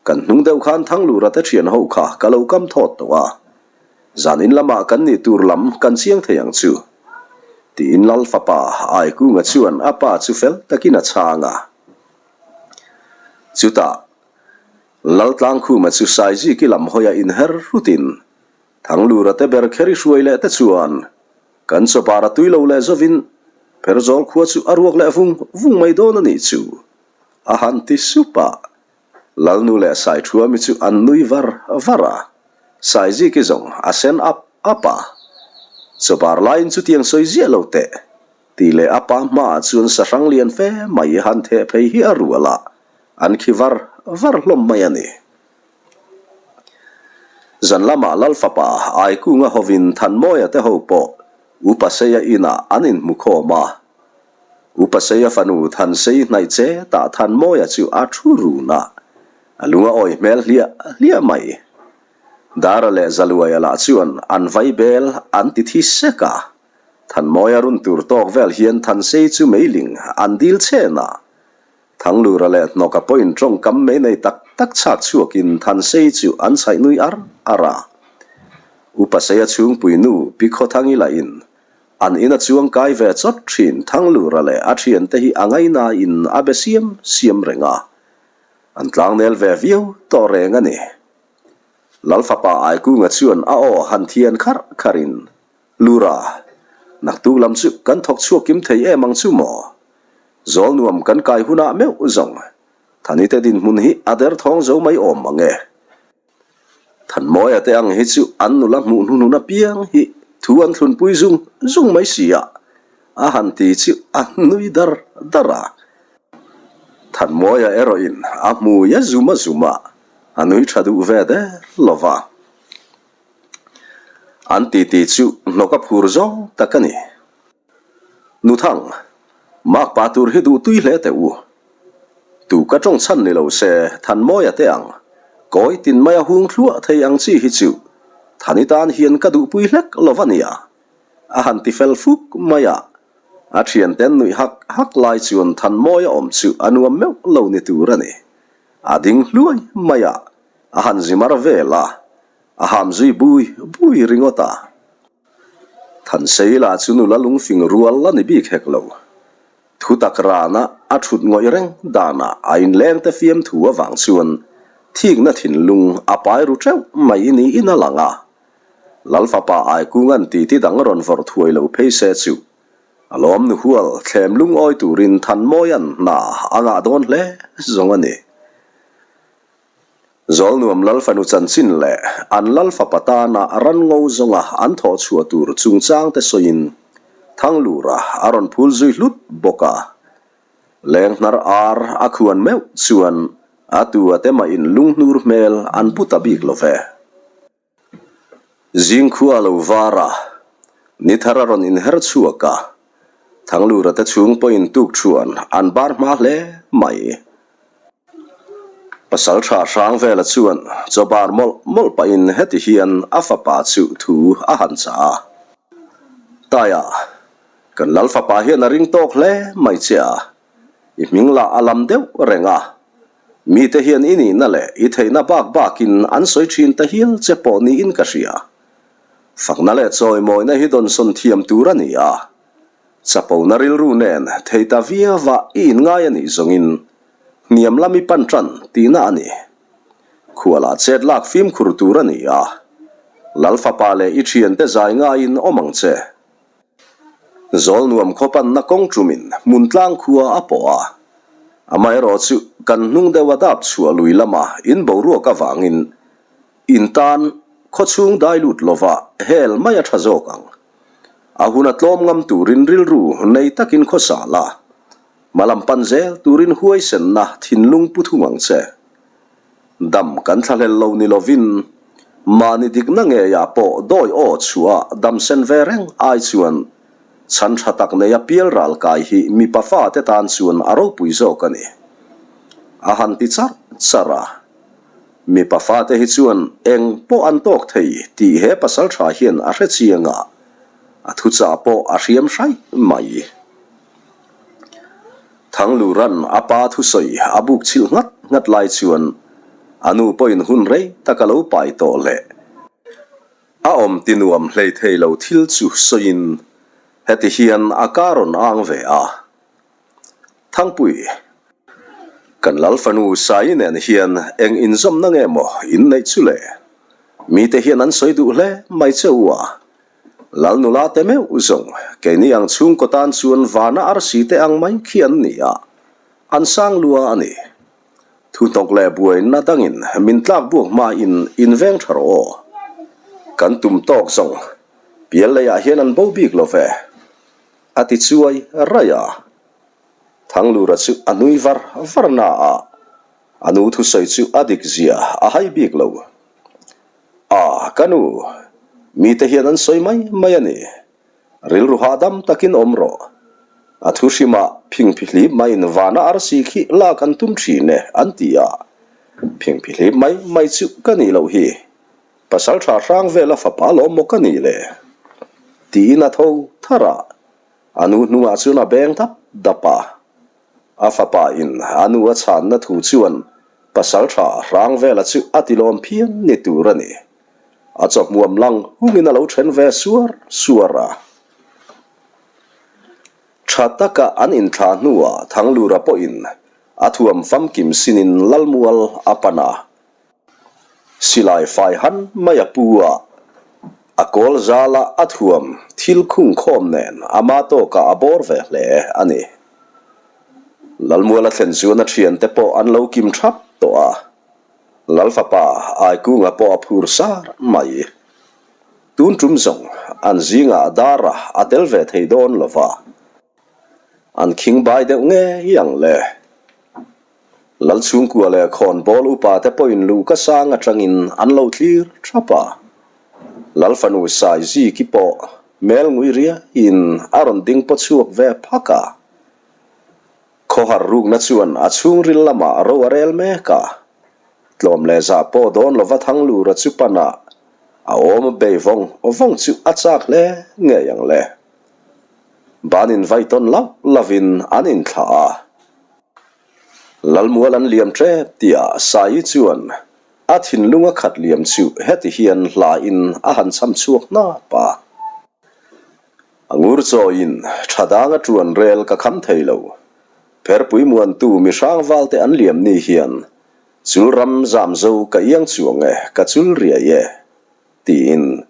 Kan hnung deuh khan Thanglura te thian ho kha ka lo kam thawt tawh a, zan in lamah kan nih tur lam kan chiang thei ang chu. Tiin Lal fapa Aikunga chuan a pa chu fel takin a chhang a. Chutah Lal Tlangkhuma chu Saiziki lam hawia inher hrutin Thanglura te ber kher i hruai leh te chuan kan chawpar a tui lo leh zovin Pherzawl khua chu a ruak leh vung vung mai dawn a nih chu. A han ti sup a, Lalnu leh Saithuami chu an nui var var a, Saiziki zawng a sen ap ap a. Chawbar laiin chutiang sawi ziah lo teh, tih leh a pa hmaah chuan sahrang lian fe mai han theh phei hi a rual a, an khi var var hlawm mai a ni. Zan lamah Lal fapa Aikunga hovin Thanmawia te ho pawh Upa Seia inah an inhmu khawm a. Upa Seia fanu Thansei hnaih che tah Thanmawia chu a thu run a, a lung a awi hmel hliah hliah mai. Dara leh Zaluaia lah chuan an vai bel an ti thi sek a. Thanmawia run tur tawk vel hian Thansei chu meiling an dil chen a. Thanglura leh Hnawka pawhin tawngkam mei nei tak tak chhak chhuakin Thansei chu an chhaih nui ar ar a. Upa Seia chhungpui nu Pi Khawthangi lahin An ina chuang kai ve chawt thin Thanglura leh a thiante hi a ngainain a be siam siam reng a, an tlangnel ve viau tawh reng a ni. Lalfapa Aikunga chuan a aw han thian kharh kharhin, Lura, naktuk lam chu kan thawk chhuak kim thei em ang chu maw? Zawl nuam kan kai hunah meuh zawng Thanite dinhmun hi a derthawng zo mai awm mang e. Thanmawia te ang hi chu an nula hmuh hnuhnun apiang hi thu an thlunpui zung zung mai si a, a han ti chu a nui dar dar a. Thanmawia erawhin a hmui a zum a zum a, a nui tha duh ve der lo va. An titi chu hnawk a phur zawng tak a ni. Nuthang, makpa tur hi duh tui hle teh u. Tu ka tawng chhan ni lo se, Thanmawia te ang, kawi tin mai a hung thluah thei ang chi hi chu Thani tan hian ka duhpui hlek lo va nia. A han ti fel fuk mai a, a thianten nuih hak hak lai chuan Thanmawia awm chu a nuam meuh lo ni tur a ni. A ding hluai mai a, a han zimar vel a. A ham zui bui bui ringawt a. Thansei lah chu nula lungfing rual a ni bik hek lo. Thutak rana a thut ngawih reng danah a inleng te fiamthu avang chuan thikna thinlung a pai ru teuh mai niin a lang a. Lalfapa Aikunga'n titi dang rawn vawrh thuai lo phei se chu a lawm nuhual thlem lungawi turin Thanmawia'n hna a ngah dawn hle zawng a ni. Zawlnuam Lal fanu chanchin leh an Lal fapa tana ran ngo zawnga an thawh chhuah tur chungchang te sawiin Thanglura a rawn phul zui hlut bawk a. Lenghnar ar a khuan meuh chuan a tu a te mahin lunghnur hmel an pu ta bik lo ve. Zingkhua a lo var a, ni thar a rawn inher chhuak a, Thanglura te chhung pawhin tuk thuan an bar hma hle mai. Pasal tha hrang vela chuan chaw bar mawlh mawlh pahin heti hian a fapa chu thu a han chah a, Taia, kan lal fapa hian a ring tawk hle mai che a, i hming lah a lam deuh reng a, Mite hian i nihna leh i theihna bak bakin an sawi thin ta hial che pawh niin ka hria. Fakna leh chawimawina hi dawnsawn thiam tur a ni a. Chapona rilru nen thei ta viauva i inngai a nih zawngin hniam lam i pan tan tihna a ni. Khualah chet lak fimkhur tur a ni a. Lal fapa leh i thiante zai ngaiin awm ang che. Zawlnuam khaw panna kawng ṭumin Hmuntlang khua a pawh a, amaherawh chu kan hnung deuh a dap chhuah lui lama in boruak avangin in tan khawchhung dai lut lova hel mai a ṭha zawk ang. A hun a tlawm ngam turin rilru nei takin khawsa la, hmalam pan zel turin huaisenna thinlung pu thung ang che. Dam kan thlahlel lo ni lovin, mahni dikna ngeiah pawh dawi aw chhuah dam sen ve reng ai chuan chhan tha tak neia pial ral kai hi mipa fate tan chuan a ropui zawk a ni. A han ti charh charh a. Mipa fate hi chuan eng pawh an tawk thei tih he pasal tha hian a hre chiang a, a thuchah pawh a hriam hraih mai. Thangluran a pa thusawi a buk chhilh nghat nghat lai chuan a nu pawhin hun rei tak a lo pai tawh le. A awm ti nuam hlei thei lo thil chu sawiin heti hian a ka rawn ang ve a. Thangpui, kan Lal fanu Saii nen hian eng inzawmna nge maw in neih chu le? Mite hian an sawi duh hle mai che u a. Lal nula te meuh zawng, keini ang chhungkaw tan chuan vana arsi te ang mai khi an ni a, an sang lua a ni. Thuhnawk leh buaina dangin min tlak buak hmain in veng tha rawh aw. Kan tum tawk zawng, pial leiah hian an bo bik lo ve, a ti chuai raih a. Thanglura chu a nui var var na a, a nu thusawi chu a dik zia a hai bik lo. A, ka nu, mite hian an sawi mai mai a ni. Rilru hahdam takin awm rawh. A thu hrimah phingphihlip maiin vana arsi khi lak an tum thin e, an ti a. Phingphihlip mai mai chu ka nih loh hi. Pasal tha hrang vela fapa lawm maw ka nih le? Tiin a tho thar a. A nu hnungah chuan a beng dap dap a. A fapa in a nu a chhanna thu chuan pasal tha hrang vela chu a tilawm phian ni tur a ni. A chawhmuam lang hungin a lo then ve suar suar a. Tha taka an inthlah hnuah Thanglura pawhin a thuam famkim sinin Lalmual a pan a. Silai fai han mai a pu a, a kawl zala a thuam thil khung khawm nen ama tawkah a bawr ve hle a ni. Lalmuala thlen chuan a thiante pawh an lo kim thap tawh a, Lalfapa Aikunga pawh a phur sar mai. Tun tum zawng an zingah Dara a tel ve thei dawn lo va, an khingbai deuh ngei ang le. Lalchhungkua leh khawnbawl upa te pawhin luhka sang atangin an lo thlir thap a. Lalfanu Saiziki pawh hmel ngui riaiin a rawn ding paw chhuak ve phak a. Khawhar rukna chuan a chhungril lamah ro a rel mek a. Tlawm leh zah pawh dawn lova Thanglura chu panah a awm bei vawng vawng chu a chak hle ngei ang le. Ban invai tawn lauh lauhin an inthlah a. Lalmual an liam ṭep tih ah Saii chuan. A thinlung a khat liam chu heti hian hla in a han cham chhuak hnap a. A ngur chawiin tha dang a tuan rel ka kham thei lo. Pherpui muantu mi hrangval te an liam ni hian chul ram zam zo ka iang chuang e, ka chul riai e, tiin.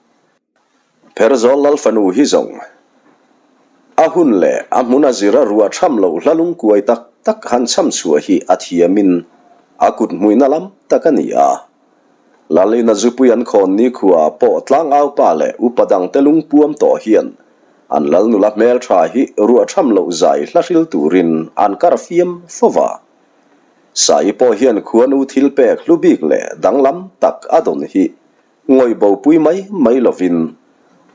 Pherzawl Lalfanu hi zawng a hun leh a hmun a zir a ruah tham loh hla lungkuai tak tak han cham chhuah hi a thiamin a kut hmuihna lam tak a ni a. Lalina zupui an khawn nikhua pawh tlangaupa leh upa dangte lungpuam tawh hian an lalnula hmeltha hi ruah tham loh zai hla hril turin an kar fiam fo va. Sai pawh hian khuanu thilpek hlu bik leh danglam tak a dawn hi Ngawih bopui mai mai lovin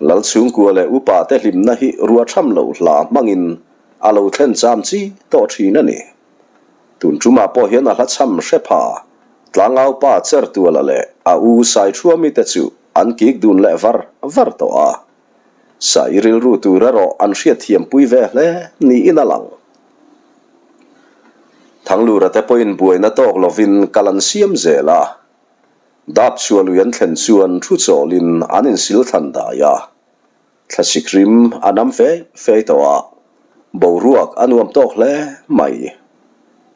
Lalchhungkua leh upa te hlimna hi ruahtham loh hla hmangin a lo thlen cham chi tawh thin a ni. Tun tumah pawh hian a hla chham hre pha Tlangaupa Chertuala leh a u Saithuami te chu an kik dun leh var var tawh a. Sai rilru tur erawh an hriatthiampui ve hle niin a lang. Thanglura te pawhin buaina tawk lovin kal an siam zel a. Dap chhuah lui an thlen chuan thu chawlin an insil thlan dai a, thlasik rim a nam fei fei tawh a, boruak a nuam tawk hle mai.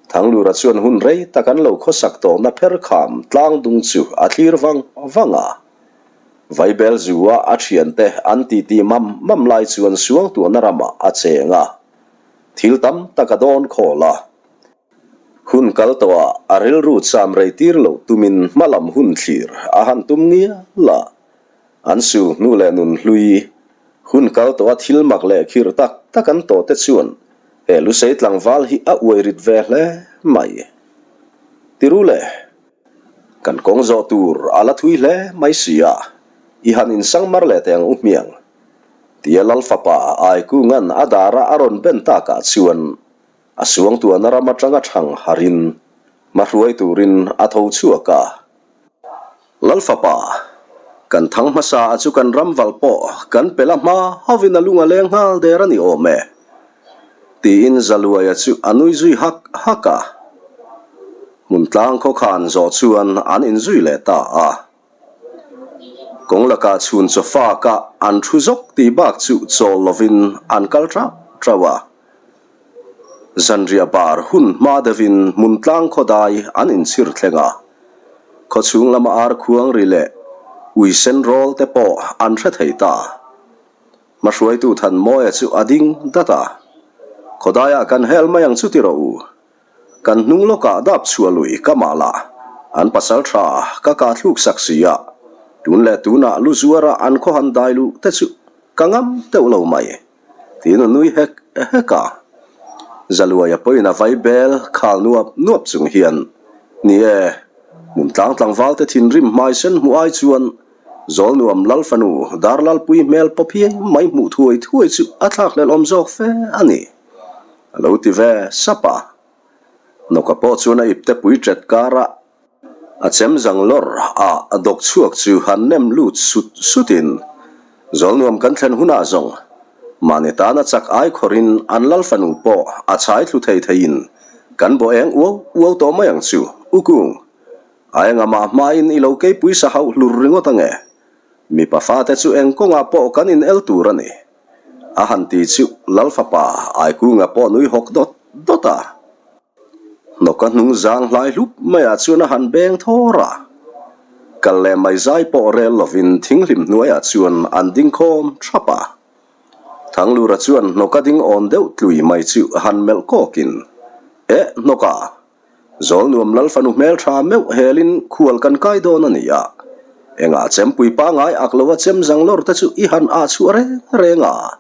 Thanglura chuan hun rei tak an lo khawsak tawhna pher kham tlang dung chu a thlir vang vang a. Vaibel zu a a thiante an titi mam mam lai chuan suangtuahna ramah a cheng a, thil tam tak a dawn khawl a. Hun kal tawhah a rilru cham rei tir loh tumin hmalam hun thlir a han tum ngial a. An su hnu leh nun hlui, hun kal tawha thil mak leh khirh tak tak an tawh te chuan he Lusei tlangval hi a uai rit ve hle mai. Tiru le, kan kawng zawh tur a la thui hle mai si a, i han insang mar leh teh ang u hmiang. Tia Lal fapa Aikunga'n a dara a rawn ben takah chuan A suangtuahna ram atanga thang harin hma hruai turin a tho chhuak a. Lal fapa, kan thang hmasa a chu kan ram val pawh kan pe la hma hovin a lung a leng nghal der a ni awm e, tiin Zaluaia chu a nui zui hak hak a. Hmun tlang khawkhan zawh chuan an inzui leh ta a. Kawng lakah chhun chaw fak a an thu zawk tih bak chu chawl lovin an kal tauh tauh a. Zanriah bar hun hma deuhin hmun tlang khawdai an inchhir thleng a. Khawchhung lama ar khuang ri leh ui sen rawl te pawh an hre thei ta. Hmahruaitu Thanmawia chu a ding dat a. Khawdaiah kan hel mai ang chu ti rawh u. Kan hnung lawkah dap chhuah lui ka mah lah an pasal tha ka kah thluk sak si a, tun leh tunah lu zuara an khaw han dai luh te chu ka ngam deuh lo mai, tiin a nui hek hek a. Zaluaia pawhin a vai bel khal nuap nuap chung hian, Ni e, hmun tlang tlangval te thinrim hmai sen hmuh ai chuan Zawlnuam Lalfanu Darlalpui hmel pawp hi mai hmuh thuai thuai chu a thlakhlelh awm zawk fe a ni. A lo ti ve sap a. Nawka pawh chuan a ipte pui ṭet kar a, a chem zang lawr a a dawk chhuak chu han nem lut sut sutin, Zawlnuam kan thlen hunah zawng, mahni tana chak ai khawrin an lal fanu pawh a chhai thlu thei theiin kan bawh eng uau uau tawh mai ang chu, U Kung. A engamah hmain i lo keipui sa hauh hlur ringawt ange. Mipa fate chu eng kawngah pawh kan in el tur a ni. A han ti chu Lal fapa Aikunga pawh nui hawk dawt dawt a. Hnawka hnung zang hlai hlup maiah chuan a han beng thawr a. Kal leh mai zai pawh rel lovin thinghlim hnuaiah chuan an ding khawm thap a. Thanglura chuan hnawka ding awn deuh tlui mai chu han melh kawkin, Eh hnawka, Zawlnuam Lal fanu hmeltha meuh helin khual kan kai dawn a ni a, engah chempui pangai ak lova chem zang lawr te chu i han ah chhuah reng reng a.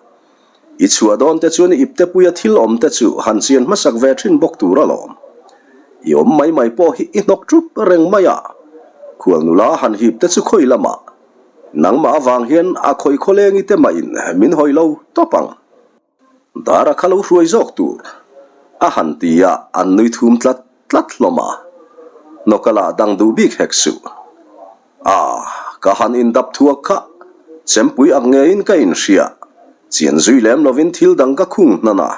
I chhuah dawn te chuan i iptepuia thil awm te chu han chian hmasak ve thin bawk tur alawm. I awm mai mai pawh hi i hnawk ṭup reng mai a, khual nula han hip te chu khawi lamah nangmah avang hian a khawi khawlengi te mahin min hawi lo tawp ang. Dara kha lo hruai zawk tur a han ti a, an nui thum tlat tlat hlawm a. Nawka lah dang duh bik hek suh. A, ka han indap thuak kha, chempui ak ngeiin ka inhria, chian zui lem lovin thil dang ka khung hnan a,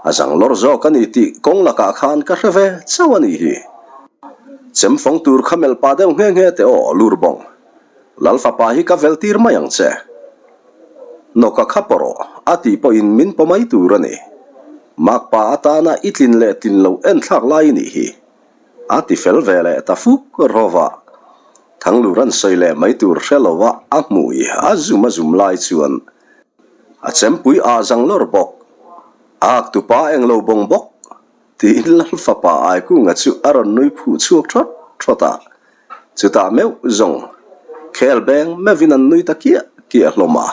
a zang lawr zawk a ni tih kawng lakah khan ka hre ve chauh a nih hi. Chem fawng tur kha melh pah deuh nghe nghe teh aw, Lurbawng. Lal fapa hi ka vel tir mai ang che. Nawka kha paw rawh, a tih pawhin min paw mai tur a ni. Makpa atana i tlin leh tlin loh enthlak lai i nih hi. A ti fel ve leh ta fuk rawh a. Thanglur an sawi leh mai tur hre lo a a hmui a zum a zum lai chuan a chempui ah zang lawr bawk. A ak tupa eng lo bawng bawk tiin Lal fapa Aikunga chu a rawn nui phuh chhuak thawt thawt a. Chutah meuh zawng khel beng meuhin an nui ta kiah kiah hlawm a.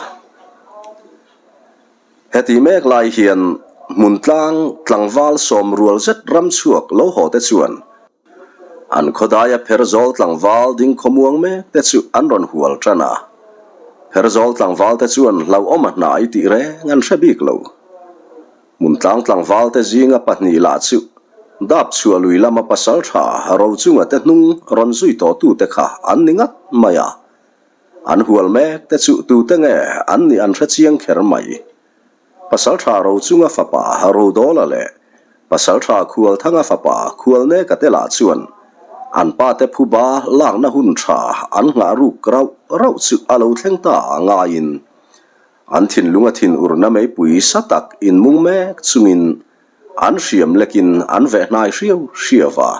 Heti mek lai hian hmuntlang tlangval sawmrual zet ramchhuak lo haw te chuan an khawdaia Pherzawl tlangval ding khawmuang mek te chu an rawn hual tan a. Pherzawl tlangval te chuan hlauhawm a hnai tih reng an hre bik lo. Hmuntlang tlangval te zinga pahnih lah chu dap chhuah lui lama pasal tha Rochunga te hnung rawn zui tawhtute kha an ni ngat mai a. An hual mek te chu tute nge an nih an hre chiang kher mai. Pasaltha Rochunga fapa Rodawla leh Pasaltha Khualthanga fapa Khualneka te lah chuan an pa te phuba lakna hun tha an nghah ruk rauh rauh chu a lo thleng ta a ngaiin an thinlung a thin urna meipui sa tak inmung mek chungin an hriam lekin an veh hnai hriau hriau va.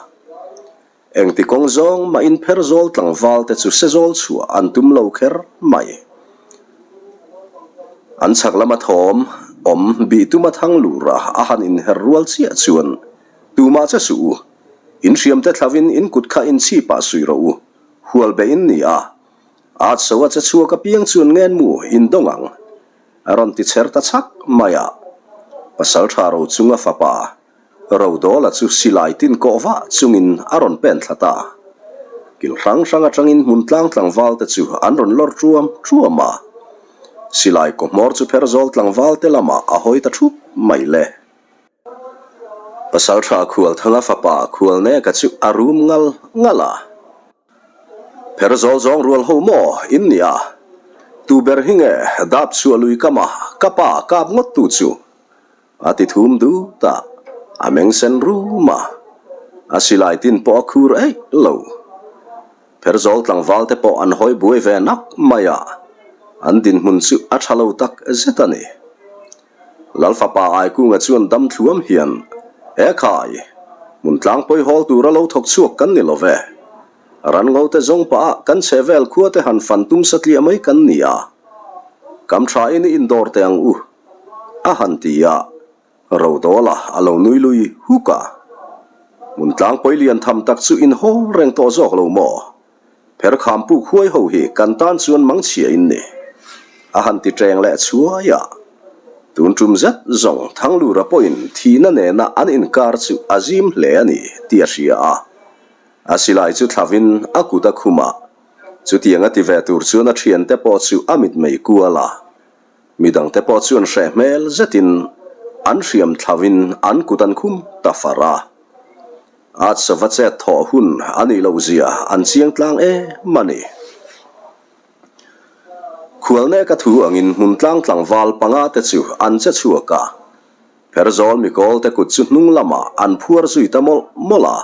Engti kawng zawng mah in pher zawl tlangval te chu se zawl chhuah an tum lo kher mai. An chhak lama thawm awm bih tuma thang lura a han inher rual chiah chuan tumah che suh u, in hriam te thlavin in kut kha in chhipah sui rawh u, hual be in ni a, at so a che chhuak apiang chuan ngenmu in dawng ang a rawn ti chher ta chhak mai a, Pasaltha Rochunga fapa Rodawla chu silai tin kawh vah chungin a rawn pen thla ta. Kil hrang hrang atangin hmun tlang tlangval te chu an rawn lawr ṭuam ṭuam a. Silai kawhmawr chu Pherzawl tlangval te lamah a hawi ta ṭhup mai le. Pasalṭha Khualthanga fapa Khualneka chu a rum ngal ngal a. Pherzawl zawng rual ho maw in nia? Tu ber hi nge dap chhuah lui kama ka pa kap ngawt tu chu? A ti thum dut a, a meng sen rum a, a silai tin pawh a khur eih lo. Pherzawl tlangval te pawh an hawi buai ve nak mai a, an dinhmun chu a tha lo tak zet a ni. Lal fapa Aikunga chuan dam thluam hian, E khai, hmun tlangpawi hawl tura lo thawk chhuak kan ni lo ve. Ran ngo te zawng pah ah kan chhe vel khua te han fan tum satliah mai kan ni a. Kam tha in i indawr teh ang u. A han ti a, Rodawla a lo nui lui huk a. Hmun tlangpawi lian tham tak chu in hawl reng tawh zawk lo maw? Pherkham puk huai ho hi kan tan chuan mangchhia in ni. A han ti ṭeng leh chhuai a. Tun ṭum zet zawng Thanglura pawhin thihna nena an inkar chu a zim hle a ni tih a hria a. A silai chu thlavin a kut a khum a. Chutiang a ti ve tur chuan a ṭhiante pawh chu a mitmei kual a. Midangte pawh chuan hreh hmel zetin an hriam thlavin an kut an khum ta far a. At sava chet thawh hun a nih loh zia an chiang tlang em a ni. Khualneka thu angin hmun tlang tlangval panga te chu an che chhuak a, Pherzawl mikawl te kut chu hnung lamah an phuar zui ta mawlh mawlh a.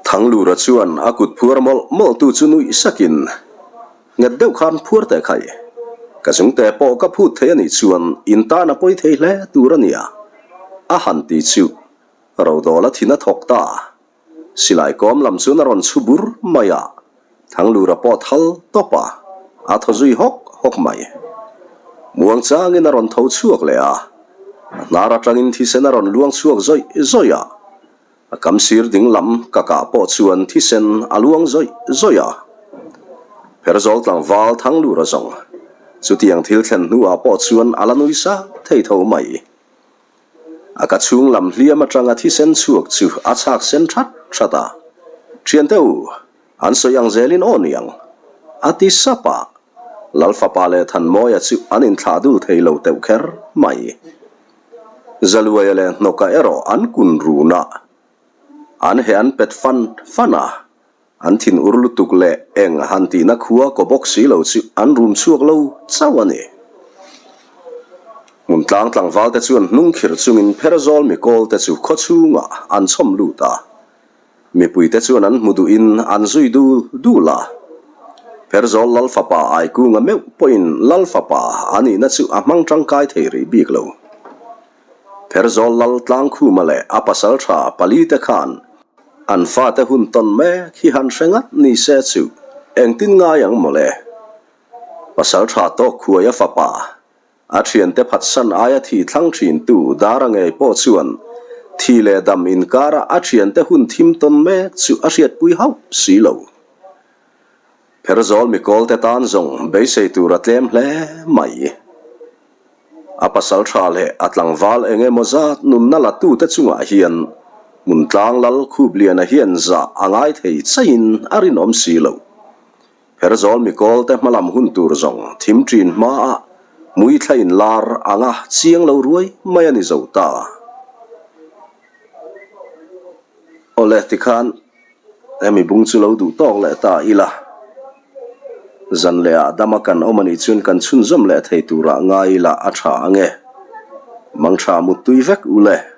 Thanglura chuan a kut phuar mawlh mawlh tu chu nuih sakin, Nghet deuh khan phuar teh khai. Ka zungte pawh ka phut thei a nih chuan in tan a pawi thei hle tur a nia, a han ti chu. Rodawla thin a thawk ta. Silai kawm lam chuan a rawn chhu bur mai a, Thanglura pawh thal tawp a, a thaw zui hawk hawk mai. Muang changin a rawn tho chhuak leh a, a hnar atangin thisen a rawn luang chhuak zawih zawih a, a kam sir ding lam ka kah pawh chuan thisen a luang zawih zawih a. Pherzawl tlangval Thanglura zawng chutiang thil thlen hnuah pawh chuan a la nui sa thei tho mai. A ka chhung lam hliam atanga thisen chhuak chu a chhak sen that that a, Thiante u, an sawi ang zelin aw niang, a ti sap a. Lal fapa leh Thanmawia chu an inthlah dul thei lo teuh kher mai. Zaluaia leh Hnawka erawh an kun run a, an heh an pet fan fan a. An thin ur lutuk leh eng han tihna khua kaw bawk si lo chu an rum chhuak lo chauh a ni. Hmun tlang tlangval te chuan hnung khirh chungin Pherzawl mikawl te chu khaw chhungah an chhawm lut a. Mipuite chuan an hmu duhin an zui dul dul a. Pherzawl Lal fapa Aikunga meuh pawhin Lal fapa a nihna chu a hmang tangkai thei rih bik lo. Pherzawl Lal Tlangkhuma leh a pasal tha palite khan an fate hun tawn mek hi han hre ngat ni se chu engtin ngai ang mawle. Pasal tha tawk khuaia fapa A thiante phatsan aia thi thlang thintu Dara ngei pawh chuan thi leh dam inkara a thiante hun thim tawn mek chu a hriatpui hauh si lo. Pherzawl mikawlte tan zawng beisei tur a tlem hle mai. A pasal tha leh a tlangval eng emaw zat nunna la tute chungah hian Hmuntlang Lal Khupliana hian zah a ngai thei chaiin a rinawm si lo. Herzawl mikawlte hmalam hun tur zawng thim ṭin hmaah hmuithla inlar anga chiang lo ruai mai a ni zo ta. Awle tikhan hemi bung chu lo duh tawk leh ta ila, zan leh ah dama kan awm anih chuan kan chhunzawm leh thei turah ngai ila a ṭha ange. Mangṭha muttui vek ule.